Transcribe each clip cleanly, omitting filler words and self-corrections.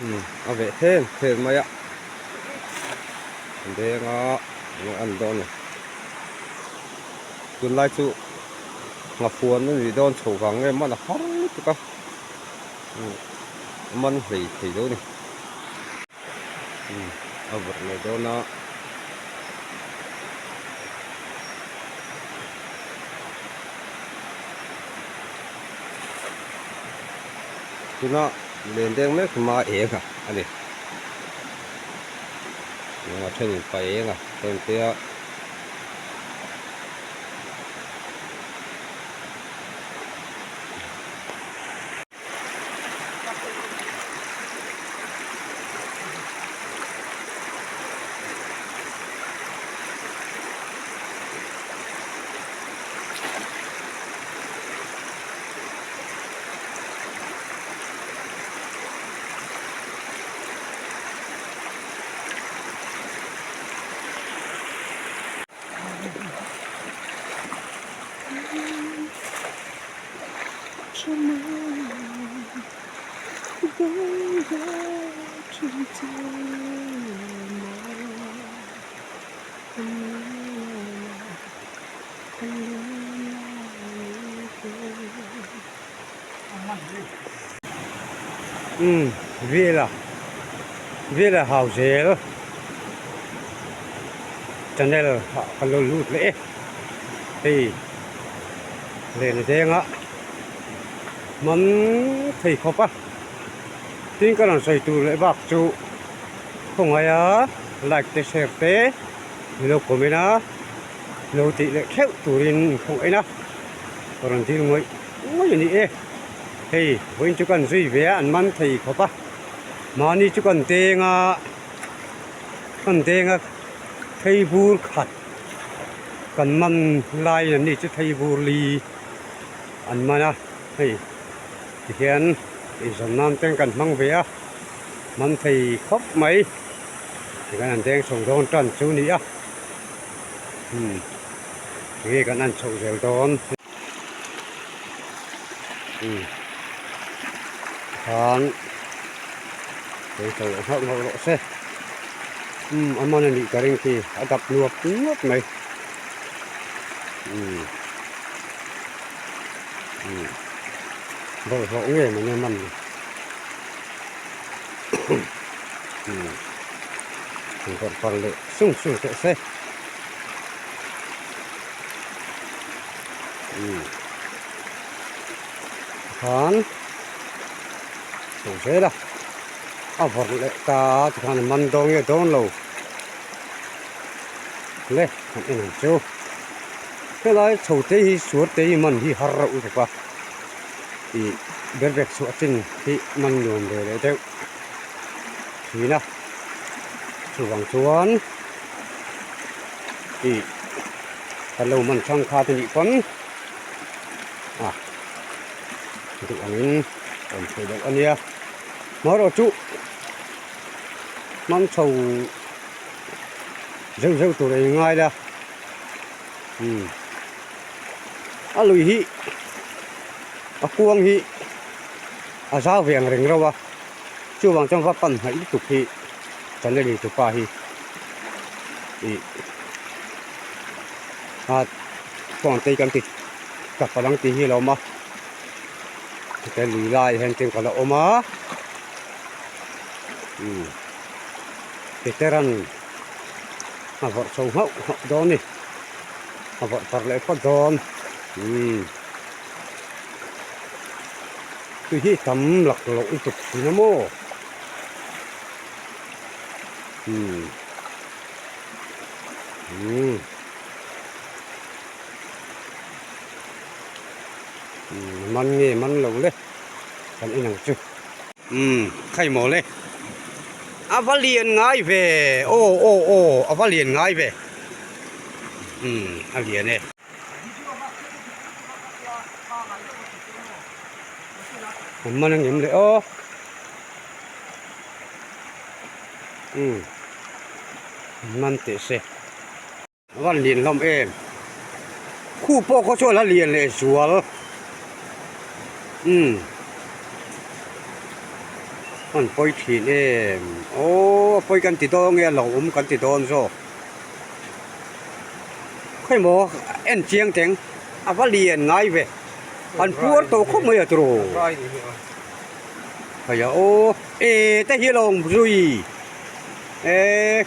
Umm a veh them them mai a deng a enge an dawn ni tunlai chu nghafuan a nih dawn chho vang nge man a har lutuk a umm a man hlei thei lo a ni umm a vawrh leh dawn a. Tuna len deng mek hma eng a ani a thenin pa eng a heng te a. Umm vela vela hau zel channel ah ka lo lut leh e hei len denga man thei khawp a tin ka rawn sawi tur leh bak chu khawngaih a like te share te min lo comment a lo tih leh theuh turin khawngaih a ka rawn dil ngawih ngawih a ni e hei vawiin chu kan zui ve a an man thei khawp a mahni chu kan deng a kan deng a thei bur khat kan man lai an ni chu thei bur li an man a hei tihian eizawn nan te kan hmang ve a man thei khawp mai tikhan an deng chho dawn tan chu a ni a umm enge kan en chhoh zel dawn umm tikhan ei chho leh nghauh nghauh rawh se umm a man a nih ka ring khi a dap nuap nuap mai umm umm bawlhhlawh nge mawni a man ni umm bawrh par leh sung sung teh se umm tikhan chho zel a a vawrh leh ta a tikhan a man dawn nge dawn lo le kan en ang chu helai chho te hi suar te hi man hi har reuh lutuk a ih ber bek chhuah chin hi man nuam ve leh deuh thin a chuvang chuan ih kan lo man chang kha te nih pawn a duh angin awm thei loh a nia marawh chu hmang chho zeuh zeuh tur ei ngai la umm a lui hi a kuang hi a zau ve ang reng reuh a chuvang chuan va pan hnaih lutuk hi channel in tupa hi ih a phone te hi kan ti tap ang tih hi a lo awm a heta lui lai hian tin ka la awm a umm veteran a vawrh chho nghauh nghauh dawn a ni a vawrh par leh phawt dawn umm tui hi tam lak loh lutuk thin a maw umm umm. Man nge man lo le kan en ang chu umm khai maw le a va lian ngai ve aw aw aw a va lian ngai ve umm a lian e. An man ang em le aw umm an man teh se. A van lian hlawm em khu pawh khaw chuan a lian leh zual umm. An pawi thin em? Aw a pawi kan ti dawn nge a lo awm kan ti dawn zawk. Khawimaw en chiang teng a va lian ngai ve. An puar tawh khawp mai a tiraw. Khaia aw e te hi a lo awm zui e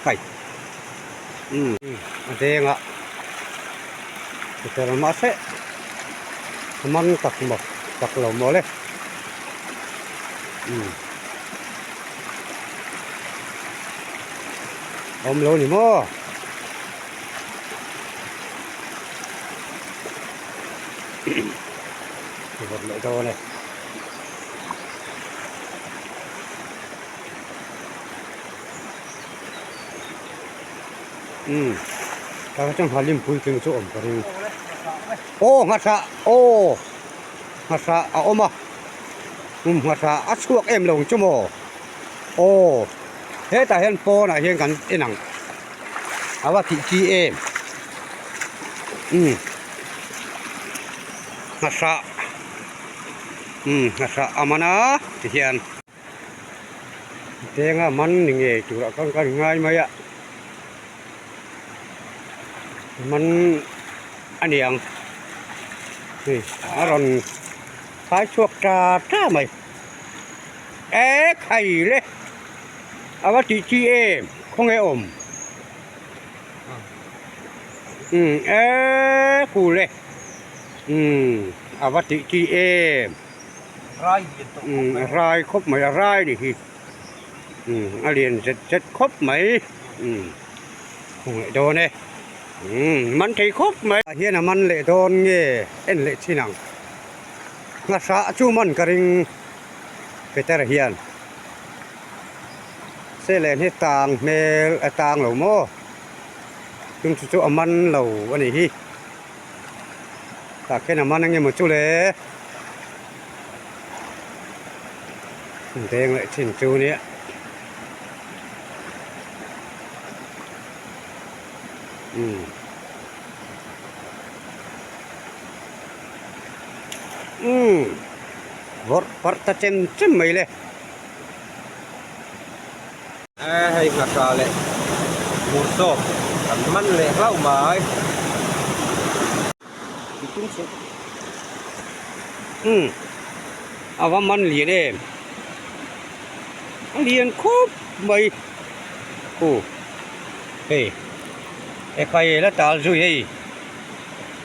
khai umm a deng a chutah mahse a man tak maw tak lo maw le umm awm lo ni maw. Vawt leh dawn e. Umm tah chuan halim puitling chu awm ka ring. Aw nghasah aw nghasah a awm a umm nghasah a chhuak em lo ang chu maw aw hetah hian pawnah hian kan en ang a va tih chi em umm nghasah umm nghasah a man a ti hian. Denga man ni ngei turah khan ka ngai mai a man a ni ang hei a rawn khai chhuak ta ta mai e khai le a va tih chi em khawnge awm umm e kul e umm a va tih chi em. Umm a rai khawp mai a rai ni hi umm a lian zet zet khawp mai umm hmuh dawn e umm man thei khawp mai ah hian a man leh dawn nge en leh chin ang nghasah chu man ka ring Peter hian selen hi tang hmel a tang lo maw chung chu chu a man lo a nih hi. Tah khian a man engemaw chu le deng leh thin chu nia umm umm vawrh parh ta chem chem mai le. Hei nghahra leh hmursawp kan man leh hlauh mai. Umm a va man lian em a lian khawp mai aw hei ekhai la tal zui hei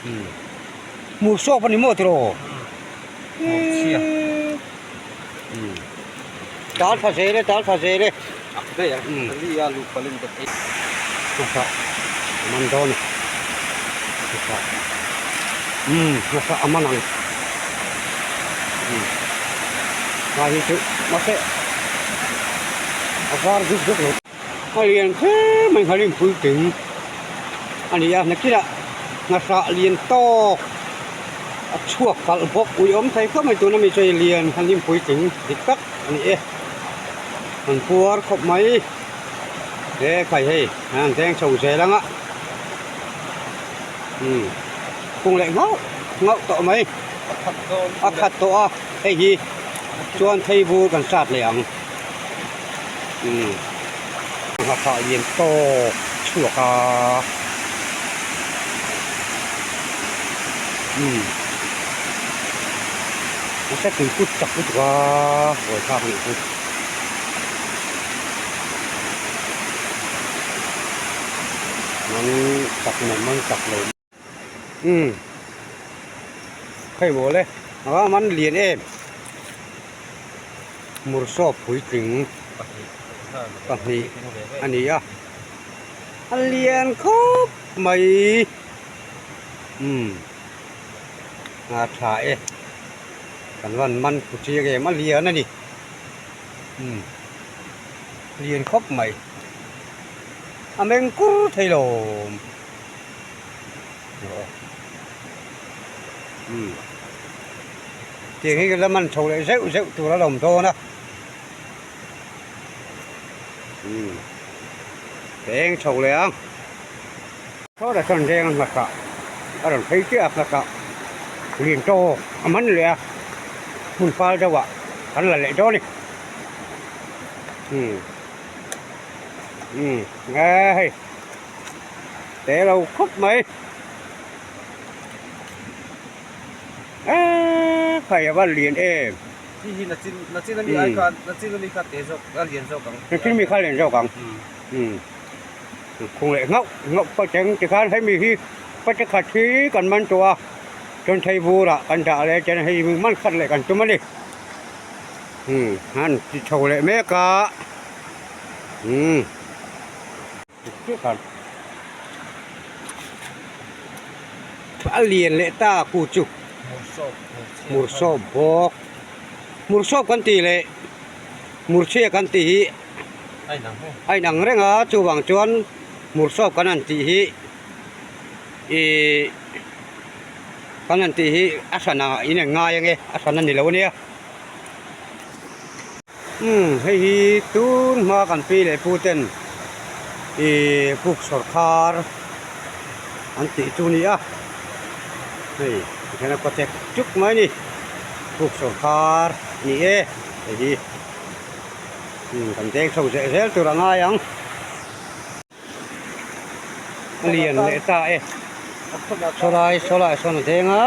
umm hmursawp a ni maw tiraw umm. Tal tha zel e, tal tha zel e. Hmasa a man dawn a. Hmasa. Umm hmasa a man ang. Umm. Hma hi chu mahse a var zuk zuk lo. A lian hle mai nghalim puitling a ni a, nakinah hmasa lian tawk a chhuak palh bawk ui awm thei khawp mai tuna mi chu hei lian nghalim puitling dik tak a ni e an puar khawp mai he khai hei an deng chho zel ang a umm kung leh nghauh nghauh tawh mai a khat tawh a hei hi chuan thei bur kan sat leh ang. Umm nghahfah lian tawk chhuak a umm nasa tui put chak lutuk a buaithlak a nih chu man chak maw man chak lo umm hei maw le a man lian em. Mursawp puitling pahnih a ni a a lian khawp mai umm a tha e kan van man phu chiang em a lian a ni umm lian khawp mai a meng kur thei lo umm. Tiang hi la man chho leh zeuh zeuh tur a lawm dawn a umm ka eng chho leh ang sawtah sawn reng a nghasah a rawn phei chiah a nghasah lian tawk a man leh a hmun fal deuhah kan la leh dawn a ni. Umm umm e hei te lo khawp mai e khai a va lian em. Hi hi nachin nachin ami ai khan nachin ami kha te zawk a lian zawk ang. Nachin ami kha a lian zawk ang umm khung leh nghauh nghauh pawh cheng tikhan hemi hi pate khat hi kan man tawh a chuan thei burah kan dah leh chuan hei man khat leh kan tum a ni. Umm an ti chho leh mek a umm a lian leh ta ku chu Mursawp bawk Mursawp kan tih leh Murchhia kan tih hi a inang reng a chuvang chuan Mursawp kan han tih hi ihh kan han tih hi a hran ah in ang ngai ange a hran a ni lo ania. Umm hei hi tun hma kan pi leh pu ten ihh puk sawrkhar an tih chu a ni a hei tikhian a kaw chek chuk mai a ni puk sawrkhar a ni e hei hi umm kan deng chho zeh zel tur a ngai ang. A lian leh ta e sawlai sawlai sawn a deng a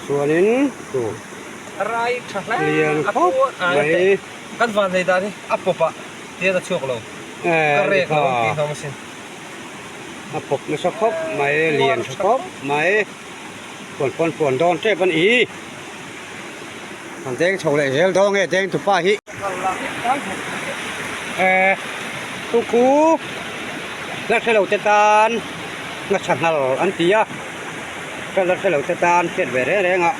chuanin chu lian khawp mai kan van nei dan hi a pawp ah tian a chhuak lo ka rek lo ang tih hlawm asin a pawp nasa khawp mai lian tha khawp mai puan pawn puan dawn tep a ni An deng chho leh zel dawn nge deng tupa hi. Eh chu khu la hre lo te tan ngachha nghal an ti a la hre lo te tan hriat ve reng reng a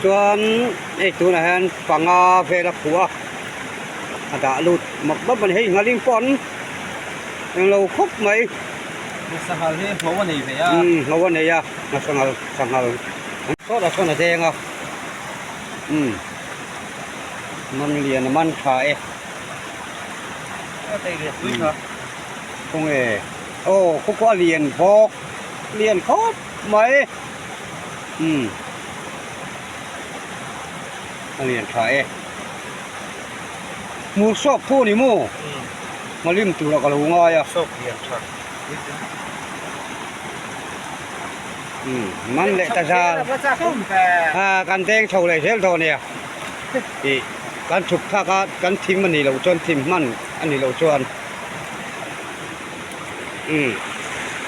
chuan hei tunah hian panga vel a khuh a a dah lut mawp mawp a ni hei nghalim pawh an englo khawp mai. Sanghal hi ngho a nei ve a. Umm ngho a nei a sanghal sanghal. Sawtah sawn a deng a umm man lian a man tha e khawnge aw khaw pawh a lian bawk lian khawp mai umm a lian tha e hmur sawp thu a ni maw hmalim turah ka lo ngai a. Man leh ta zal a kan deng chho leh zel dawn nia ih kan chhuk thlak a kan thim a nih loh chuan thim hman a nih loh chuan umm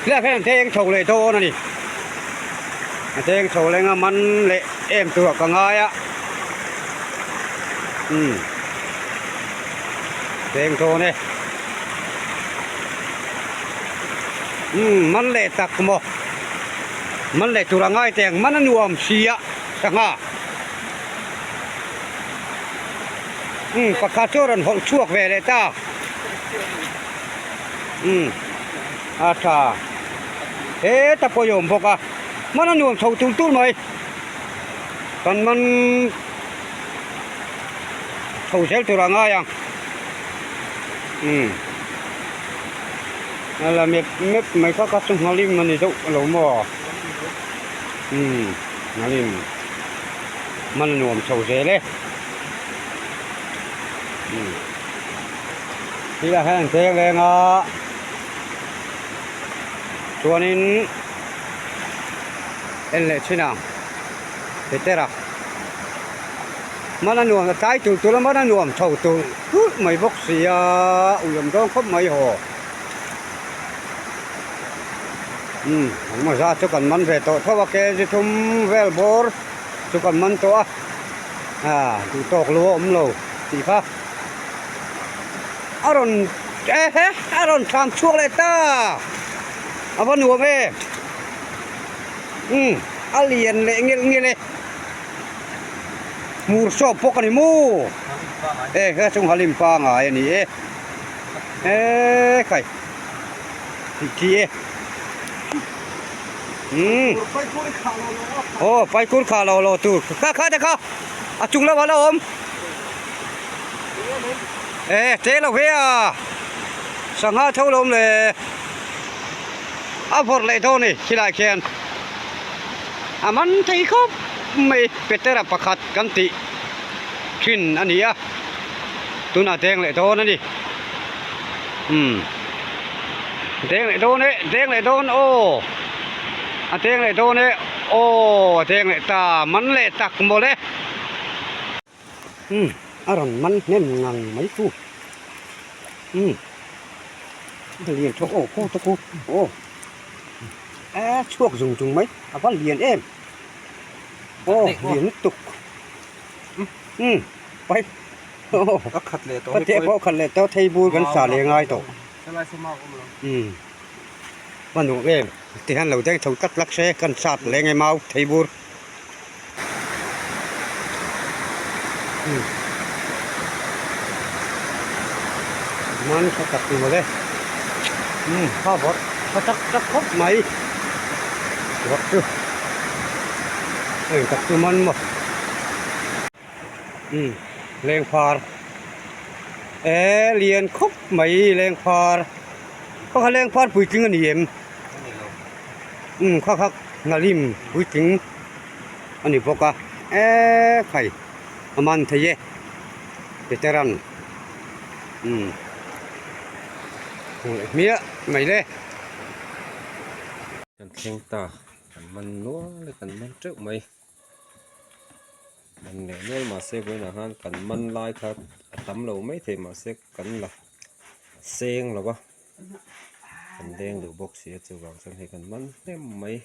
helaiah hian an deng chho leh dawn a ni a deng chho leng a man leh em turah ka ngai a umm deng dawn e umm man leh tak maw. Man leh tur a ngai teh ang man a nuam si a sangha umm pakhat chu a rawn hawlh chhuak ve leh ta umm a tha heta pawh i awm bawk a man a nuam chho tul tul mai kan man chho zel tur a ngai ang umm. A la mep mep mai kha kha chu nghalim a ni deuh a lo maw umm nghalim hman a nuam chho zel e umm tilai hian an cheng leng a chuanin en leh thin ang Petera. Hman a nuam a tlai tulh tulh a hman a nuam chho tulh tulh mai bawk si a ui awm dawn khawp mai haw umm engmaw zat chu kan man ve tawh tho a kg thum vel bawr chu kan man tawh a ah duh tawk lu a awm lo tih kha a rawn e he a rawn thlam chhuak leh ta a va nuam em umm a lian leh ngel ngel e. Hmur sawp bawk a ni maw? E he chung halim pangai a ni e. E khai. Tih chi e. Hmm. Oh, paikur kha lo lo tur. Kha kha te kha. A chung lamah la awm. E te lo ve a. Sangha tho lo awm le. A vawrh leh dawn a ni khilai khian. A man thei khawp mai Petera pakhat kan tih thin a ni a. Tunah deng leh dawn a ni. Umm deng leh dawn e deng leh dawn aw a deng leh dawn e aw a deng leh ta man leh tak mawle. Umm a rawn man hnem ngang mai chu. Umm a lian tawh aw khaw te khu aw a chhuak zung zung mai a va lian em aw lian lutuk umm pai A khat leh tawh Ka teh pawh a khat leh tawh thei bur kan sa leh ngai tawh umm a nuam em tihian lo deng chho tlat tlak se kan sat leh nge mau thei bur umm man tha tak ni mawle umm kha vawrh tha tak tak khawp mai vawrh chu eng tak chu man maw. Umm lengphar e lian khawp mai lengphar kha kha lengphar puitling a ni em umm kha kha nghalim puitling a ni bawk a e khai a man thei e veteran umm hmuh leh hmiah mai le. Kan thleng ta kan man nual e kan man teuh mai. Man leh nual mahse vawiinah khan kan man lai kha a tam lo mai thei mahse kan la seng lo va kan leng duh bawk si a chuvang chuan hei kan man hnem mai.